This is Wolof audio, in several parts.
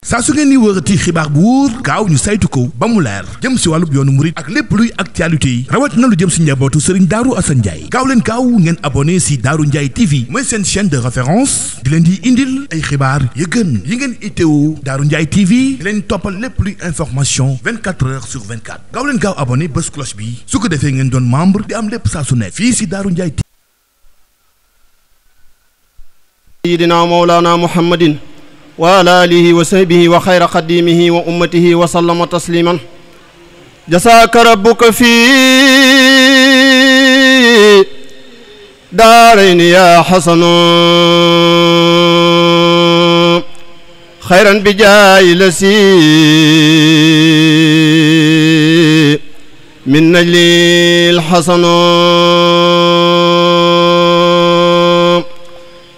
saa su ngeen ni wërati xibaar bu wóor gaaw ñu saytu ko ba mu leer jëm si wàllub yoonu murit ak lépp luy actualité yi rawat na lu jëm si njabootu Serigne Darou Assane Ndiaye gaaw leen gaaw ngeen abonné si Darou Ndiaye TV mooy seen chaîne de référence di leen di indil ay xibaar yu gën yi ngeen itteewu Darou Ndiaye TV di leen toppal lépp luy information 24 heures sur 24 gaaw leen gaaw abonné bés cloche bi su ko defee ngeen doon membre di am lépp saa su nekk fii si Darou Ndiaye TV. sayyidina mawlana muhammadin wa ala alihi wa sahbihi wa xayra xadimihi wa ummatihi wa sallama tasliman jasaaka rabbuka fi daarayni ya xasanu xayran bi jaayi la si min najlil xasanu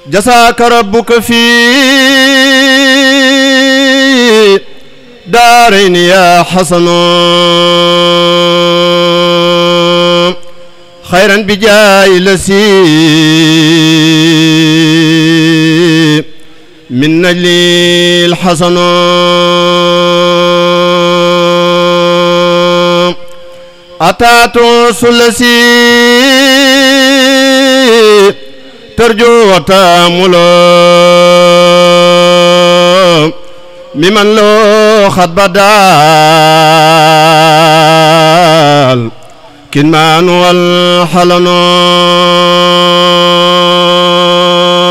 jasaaka rabbuka fi daarayni ya xasanu xayran bi jaayi la si min najlil xasanu ataatu sulasi tarju wa taamuloo miman loo xat badaal kin maanu wal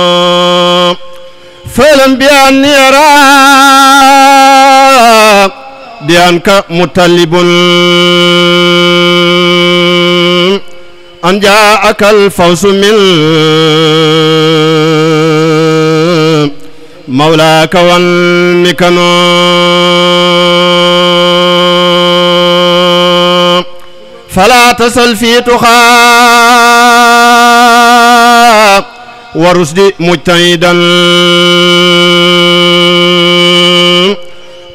xalanoo falan bi an yaraa bi an ka mutalibun an jaaka alfawsu min mawlaaka wal mikano fala tasal fi tuxaa wa rusdi mujtahidan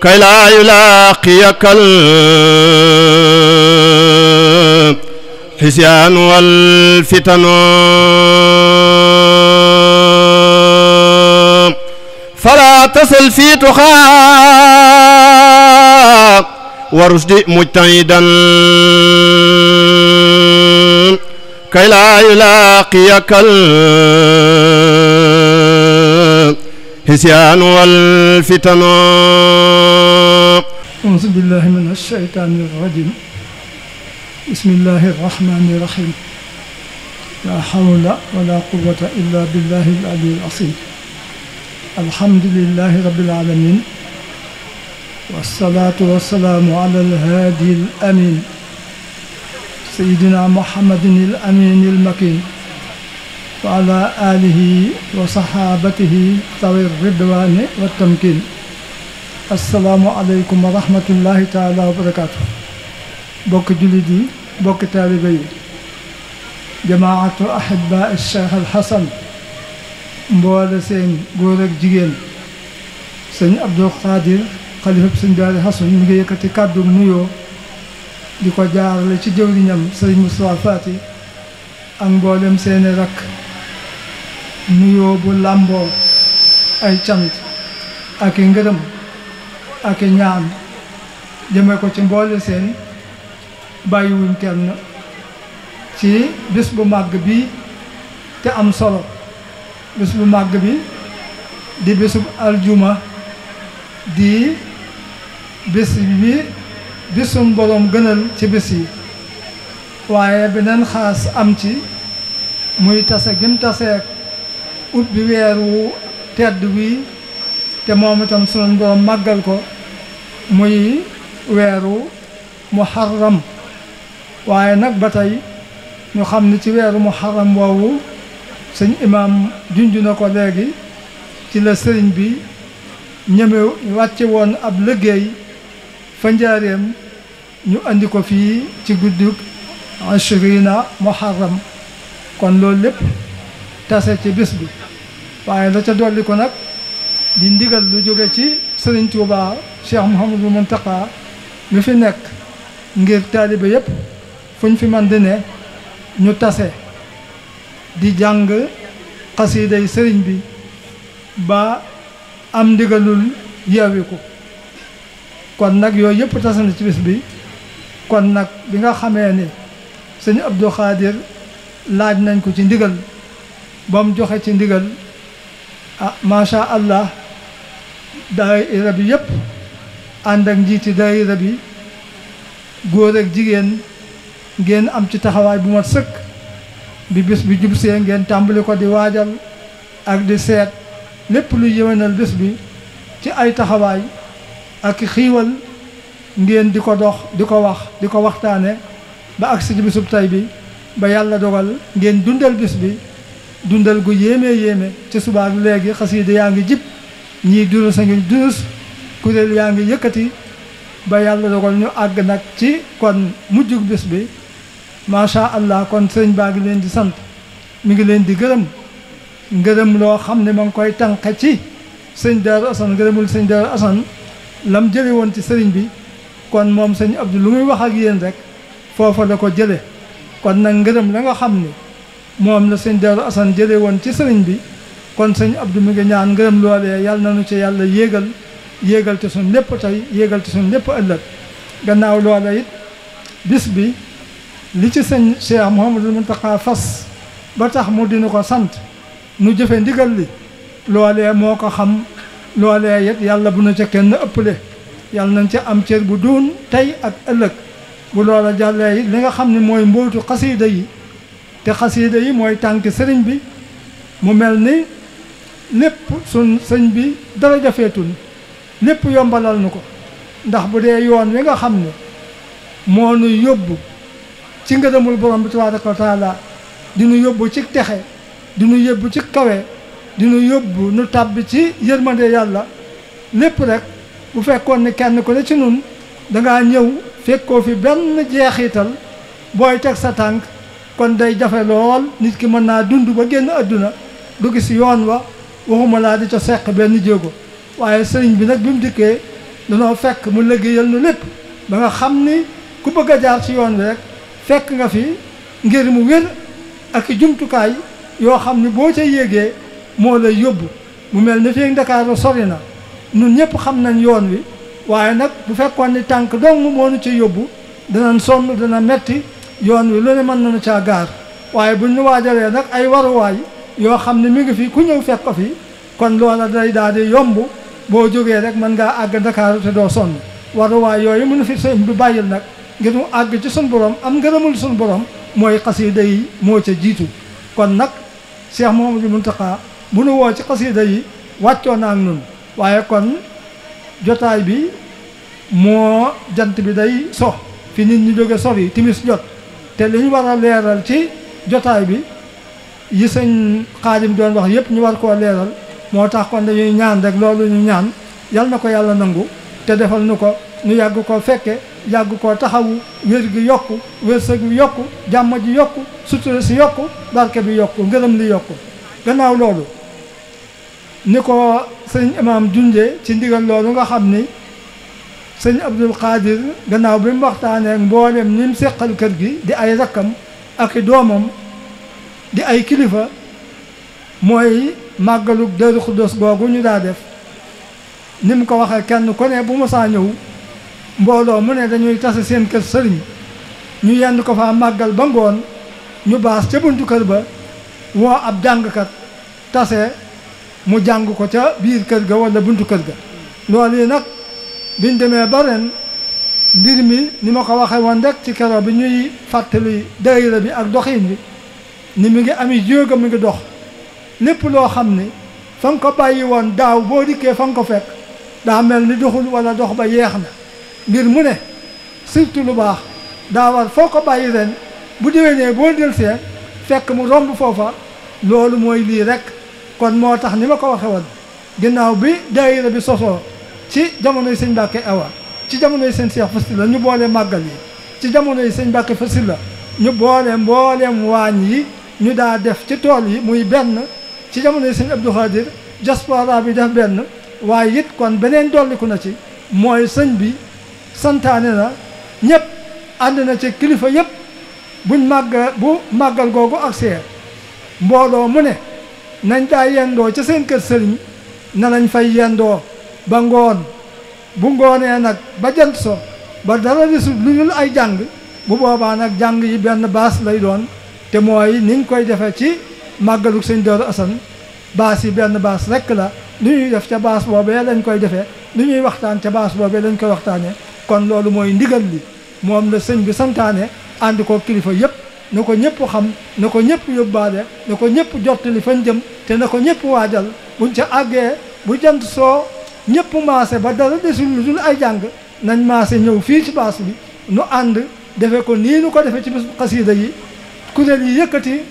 kay laa yulaaqiyakal xisyaanu wal fitanu falaa tasal fi tuxaa wa rusdi mujtahidan kay laa yulaaqiyakal xisyaanu wal fitanu auzu billaahi mina shaytaani rajiim bismillahi rahmaani rahiim laa hawla wala quwwata illa billahi al-aliyyil aziim alhamdulillahi rabbil aalamiin wassalaatu wassalaamu ala al-haadi al-amiin sayyidina muhammadin al-amiin al-makiin wa ala aalihi wa sahaabatihi zawi ridwaani wa tamkiin assalaamu aleykum wa rahmatullahi taala wa barakaatu bokk jullit yi bokk taalibe yi jamaatu ahibaa Cheikh Al Hasan mboole seen góor ak jigéen sëñ Abdou Khadir xalifab sëñ Daari Hasan ñu ngi yëkkati kàddu nuyoo di ko jaarale ci jëwriñam sëñ Moustapha Fati ak mboolem seeni rakk nuyoo bu làmboo ay cant ak i ngërëm ak i ñaan jëme ko ci mboole seen bàyyiwuñ kenn ci bis bu màgg bi te am solo bis bu màgg bi di bisub aljuma di bis bi bisum boroom gënal ci bis yi waaye beneen xaas am ci muy tase gim taseek ut bi weer wu tedd wi te moom itam sunu boroom màggal ko muy weeru muharram waaye nag ba tey ñu xam ni ci weeru muharram woowu sëñ imaam junj na ko léegi ci la sëriñ bi ñeme wàcce woon ab liggéey fa njaareem ñu andi ko fii ci guddug ashrina muharram kon loolu lépp tase ci bis bi waaye la ca dolli ko nag di ndigal lu jóge ci sëriñ Tuuba Cheikh Mouhamadou Mountakha mi fi nekk ngir taalibe yépp fuñ fi man di ne ñu tase di jàng xasiiday sëriñ bi ba am ndigalul yeewiku kon nag yooyu yëpp tase na ci bis bi kon nag bi nga xamee ni sëñ Abdou Khadir laaj nañ ko ci ndigal ba mu joxe ci ndigal macha allah daayira bi yëpp ànd ak njiiti daayira bi góor ak jigéen ngeen am ci taxawaay bu mat sëkk bi bis bi jubsee ngeen tàmbali ko di waajal ak di seet lépp luy yéwénal bis bi ci ay taxawaay ak xiiwal ngeen di ko dox di ko wax di ko waxtaane ba agsi ci bisub tay bi ba yàlla dogal ngeen dundal bis bi dundal gu yéeme ci subaak léegi xasiida yaa ngi jib ñii durus a ngi durus kuréel yaa ngi yëkkati ba yàlla dogal ñu àgg nag ci kon mujjug bis bi macha allah kon sëñ baa ngi leen di sant mi ngi leen di gërëm ngërëm loo xam ne ma ngi koy tànqe ci sëñ Daaru Asan ngërëmul sëñ Daaru Asan lam jële woon ci sëriñ bi kon moom sëñ Abdou lu muy wax ak yéen rek foofa la ko jële kon nag ngërëm la nga xam ni moom la sëñ Daaru Asan jële woon ci sëriñ bi kon sëñ Abdou mi ngi ñaan ngërëm loolee yàlla nañu ci yàlla yéegal te suñ lépp tey yéegal te suñ lépp ëllëg gannaaw loola it bis bi li ci sëñ Cheikh Mouhamadul Mountakha fas ba tax mu dina ko sant nu jëfe ndigal li loolee moo ko xam loolee it yàlla bu nu ca kenn ëpple yàlla nañ ca am cër bu duun tey ak ëllëg bu loola jàllee it li nga xam ne mooy mbootu xasiida yi te xasiida yi mooy tànki sëriñ bi mu mel ni lépp suñ sëñ bi dara jafeetul lépp yombalal nu ko ndax bu dee yoon wi nga xam ne moo nu yóbbu ci ngërëmul borom bi tabaaraka wa taala di nu yóbbu ci texe di nu yóbbu ci kawe di nu yóbbu nu tàbbi ci yërmande yàlla lépp rek bu fekkoon ne kenn ku ne ci nun dangaa ñëw fekkoo fi benn jeexital booy teg sa tànk kon day jafe lool nit ki mën naa dund ba génn àdduna du gis yoon wa waxuma laa di ca seq benn jéego waaye sëriñ bi nag bi mu dikkee danoo fekk mu liggéeyal nu lépp ba nga xam ni ku bëgg a jaar ci yoon wi rek fekk nga fi ngir mu wér ak jumtukaay yoo xam ni boo ca yéegee moo lay yóbbu mu mel ni fii Ndakaaru sori na ñun ñëpp xam nañ yoon wi waaye nag bu fekkoon ni tànk dong moo nu ci yóbbu danañ sonn dana metti yoon wi lu ne mën nañu caa gaar waaye buñ ñu waajalee nag ay waruwaay yoo xam ne mi ngi fi ku ñëw fekk ko fi kon loola day daal di yomb boo jógee rek mën ngaa àgg Ndakaaru te doo sonn waruwaay yooyu mënu fi sëñ bi bàyyil nag ngir mu àgg ci sun borom am ngërëmul sun borom mooy xasiida yi moo ca jiitu kon nag Cheikh Mouhamadou Mountakha bu nu woo ci xasiida yi wàccoo na ak nun waaye kon jotaay bi moo jant bi day so fi nit ñi jóge sori timis jot te li ñu war a leeral ci jotaay bi yi sëñ Xaadim doon wax yëpp ñu war koo leeral moo tax kon dañuy ñaan rek loolu ñu ñaan yal na ko yàlla nangu te defal nu ko nu yàgg koo fekke yàgg koo taxawu wér gi yokku wërsëg bi yokku jàmm ji yokku sutura si yokku barke bi yokku ngërëm li yokku gannaaw loolu ni ko sëñ imaam junjee ci ndigal loolu nga xam ni sëñ Abdul Xaadir gannaaw bi mu waxtaanee mboolem ñi mu seqal kër gi di ay rakkam ak i doomam di ay kilifa mooy màggalug Daaru Xuddoos googu ñu daa def ni mu ko waxee kenn ku ne bu mosaa ñëw mbooloo mu ne dañuy tase seen kër sëriñ ñu yenn ko fa màggal ba ngoon ñu baas ca buntu kër ba woo ab jàngkat tase mu jàng ko ca biir kër ga wala buntu kër ga loolu yi nag biñ demee ba ren mbir mi ni ma ko waxee woon rek ci kero bi ñuy fàttali daayira bi ak doxin bi ni mi ngi ami jóoga mi ngi dox lépp loo xam ni fa nga ko bàyyi woon daaw boo dikkee fa nga ko fekk daa mel ni doxul wala dox ba yeex na mbir mu ne surtout lu baax daa war foo ko bàyyi ren bu déwénee boo delsee fekk mu romb foofa loolu mooy lii rek kon moo tax ni ma ko waxe woon ginnaaw bi daayira bi sosoo ci jamonoy sëñ Mbàkke Awa ci jamonoy sëñ Cheikh Fassila ñu boole màggal yi ci jamonoy sëñ Mbàkke Fassila ñu boole mbooleem waañ yi ñu daa def ci tool yi muy benn ci jamonoy sëñ Abdou Khadir diaspora bi def benn waaye it kon beneen dolliku na ci mooy sëñ bi santaane na ñëpp ànd na ci kilifa yëpp bu màggal googu ak see mbooloo mu ne nañ daa yendoo ca seen kër sëriñ na lañ fay yendoo ba ngoon bu ngoonee nag ba jant so ba dara desul lu dul ay jàng bu boobaa nag jàng yi benn baas lay doon te mooy niñ koy defee ci màggalu sëñ Daaru Asan baas yi benn baas rekk la lu ñuy def ca baas boobee lañ koy defee lu ñuy waxtaan ca baas boobee lañ koy waxtaanee kon loolu mooy ndigal li moom la sëñ bi santaane ànd ko kilifa yëpp na ko ñëpp xam na ko ñëpp yóbbaale na ko ñëpp jottali fañ jëm te na ko ñëpp waajal buñ ca àggee bu jant soo ñëpp maase ba dara desul lu dul ay jàng nañ maase ñëw fii ci baas bi nu ànd defe ko nii nu ko defee ci bis xasiida yi kuréel yi yëkkati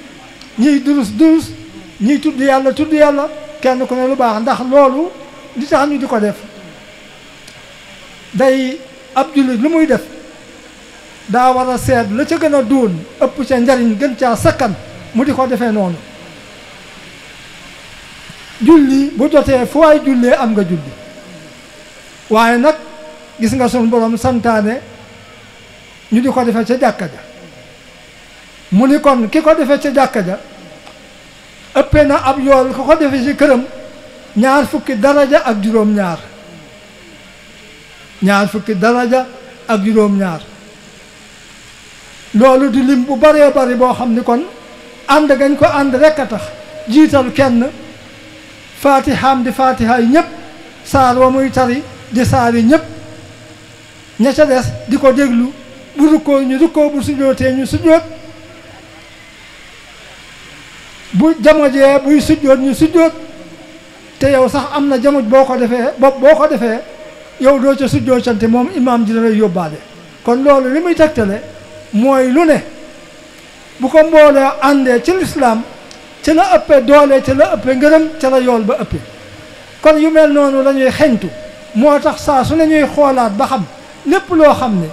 ñiy durus ñiy tudd yàlla kenn ku ne lu baax ndax loolu li tax ñu di ko def day ab jullit lu muy def daa war a seet la ca gën a doon ëpp ca njariñ gën caa sakkan mu di ko defee noonu julli bu jotee fu waay jullee am nga julli waaye nag gis nga sunu borom santaane ñu di ko defee ca jàkka ja mu ni kon ki ko defee ca jàkka ja ëppee na ab yool ku ko defee ci këram 20 daraja ak juróom-ñaar 20 daraja ak juróom-ñaar loolu di lim bu baree bari boo xam ni kon ànd gañ ko ànd rekk a tax jiital kenn faatihaam di faatihaay ñëpp saar wa muy tari di saari ñëpp ña ca des di ko déglu bu rukkoo ñu rukkoo bu sujjootee ñu sujjoot bu jamojee buy sujjoot ñu sujjoot te yow sax am na jamoj boo ko defee yow doo ca sujjootante moom imaam ji dana yóbbaale kon loolu li muy tegtale mooy lu ne bu ko mboolee àndee ci lislaam ca la ëppee doole ca la ëppee ngërëm ca la yool ba ëppee kon yu mel noonu la ñuy xeñtu moo tax saa su ne ñuy xoolaat ba xam lépp loo xam ne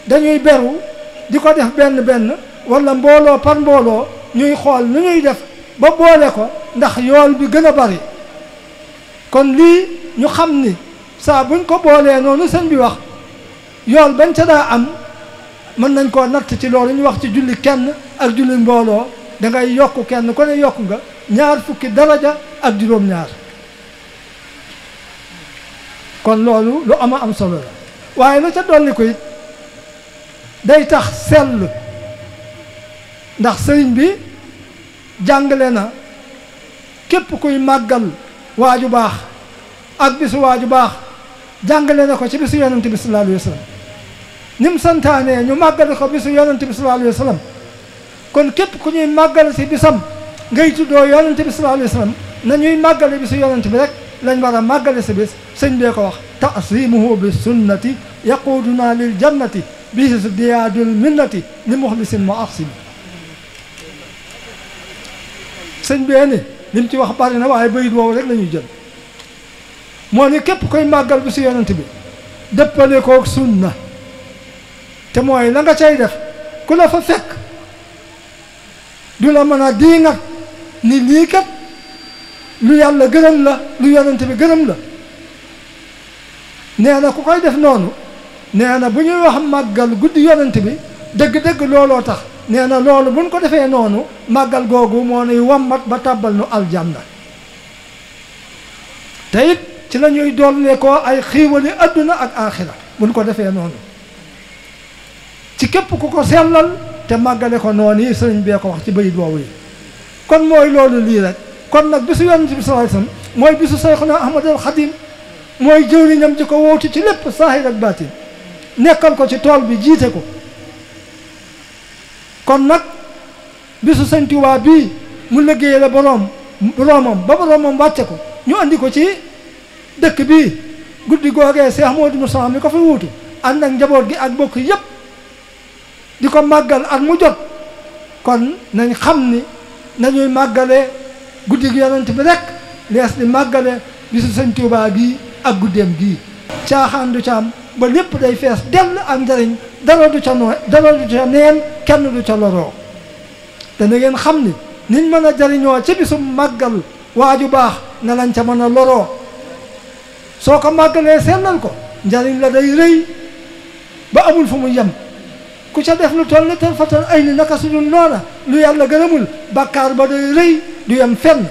dañuy beru di ko def benn wala mbooloo par mbooloo ñuy xool nu ñuy def ba boole ko ndax yool bi gën a bari kon lii ñu xam ni saa buñ ko boolee noonu sëñ bi wax yool bañ ca daa am mën nañ koo natt ci loolu ñu wax ci julli kenn ak julli mbooloo da ngay yokk kenn ku ne yokk nga 20 daraja ak juróom-ñaar kon loolu lu am solo la waaye la ca dolli ko it day tax sell ndax sëriñ bi jàngale na képp kuy màggal waaju baax ak bisu waaju baax jàngale na ko ci bisu yonent bi sallallahu alayhi wa sallam ni mu santaanee ñu màggale ko bisu yonent bi sallallahu alayhi wa sallam kon képp ku ñuy màggal si bisam ngay tuddoo yonent bi sallallahu alayhi wa sallam na ñuy màggale bisu yonent bi rek lañ war a màggale si bis sëñ bee ko wax ta'zimuhu bi sunnati yaquduna lil jannati bi diyaadul minnati li muxlisin mu ahsin sëñ bee ni li mu ci wax bari na waaye bayit woowu rek la ñuy jël moo ni képp koy màggal bisu yonent bi dëppale kook sunna te mooy la nga cay def ku la fa fekk du la mën a diingat ni lii kat lu yàlla gërëm la lu yonent bi gërëm la nee na ku koy def noonu nee na bu ñuy wax màggal guddi yonent bi dëgg-dëgg looloo tax nee na loolu buñ ko defee noonu màggal googu moo nuy wammat ba tàbbal nu aljanna te it ci la ñuy dollee koo ay xiiwali adduna ak aaxira buñ ko defee noonu ci képp ku ko sellal te màggale ko noonu yi sëriñ bee ko wax ci bayit boobu yi kon mooy loolu lii rek kon nag bisu yonent bi sallallahu alayhi wasallam mooy bisu Sayxuna Ahmadul Xadim mooy jëwriñam ci ko wowtu ci lépp saahir ak baatin nekkal ko ci tool bi jiite ko kon nag bisu Sëñ Tuubaa bii mu liggéey la boroomam ba boroomam wàcce ko ñu andi ko ci dëkk bii guddi googee Seex Moodu Mustafaa mi ko fi wuutu ànd ak njaboot gi ak bokk yépp di ko màggal at mu jot kon nañ xam ni nañuy màggale guddi gi yonent bi rek lees di màggale bisu Sëñ Tuubaa gii ak guddeem gii caaxaan du ca am ba lépp day fees dell ak njariñ dara du ca neen kenn du ca loroo te na ngeen xam ni niñ mën a jariñoo ci bisu màggal waaju baax na lañ ca mën a loroo soo ko màggalee sellal ko njariñ la day rëy ba amul fu mu yem ku ca def lu toll ni tal fatal ay ni naka sudul noona lu yàlla gërëmul bàkkaar ba day rëy du yem fenn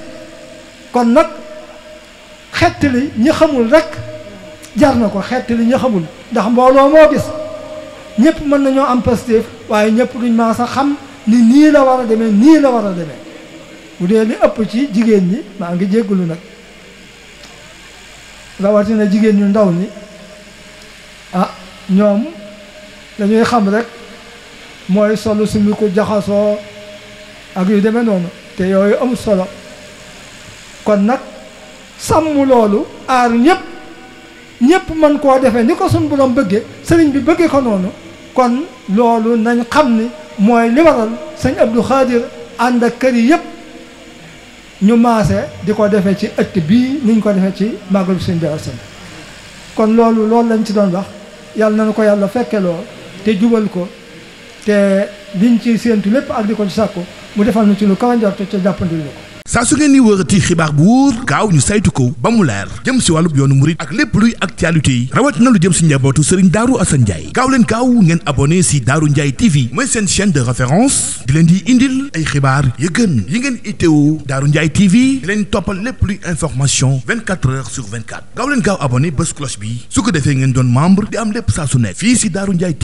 kon nag xettali ñi xamul rek jar na ko xeet li ñu xamul ndax mbooloo moo gis ñëpp mën nañoo am Pastef waaye ñëpp duñ maa sax xam ni nii la war a demee nii la war a demee bu dee li ëpp ci jigéen ñi maa ngi jéggulu nag rawatina jigéen ñu ndaw ñi ñoom dañuy xam rek mooy solo suñu ko jaxasoo ak yu demee noonu te yooyu amul solo kon nag sàmm loolu aar ñëpp mën koo defee ni ko suñu borom bëggee sëriñ bi bëggee ko noonu kon loolu nañ xam ni mooy li waral sëñ Abdou Khadir ànd ak kër yi yëpp ñu maase di ko defee ci ëtt bii niñ ko defee ci màggalu sëñ Darou Assane kon loolu lañ ci doon wax yàlla nañu ko yàlla fekke lool te jubal ko te liñ ci séentu lépp ak di ko ci sàkku mu defal na ci lu kaw njort ca jàppandil ñu ko saa su ngeen di wërati xibaar bu wóor gaaw ñu saytu ko ba mu leer jëm si wàllub yoonu murit ak lépp luy actualité yi rawat na lu jëm si njabootu Serigne Darou Assane Ndiaye gaaw leen gaaw ngeen abonné si Darou Ndiaye TV mooy seen chaîne de référence di leen di indil ay xibaar yu gën yi ngeen itteewu Darou Ndiaye TV di leen toppal lépp luy information 24 heures sur 24 gaaw leen gaaw abonné bés cloche bi su ko defee ngeen doon membre di am lépp saa su nekk fii si Darou Ndiaye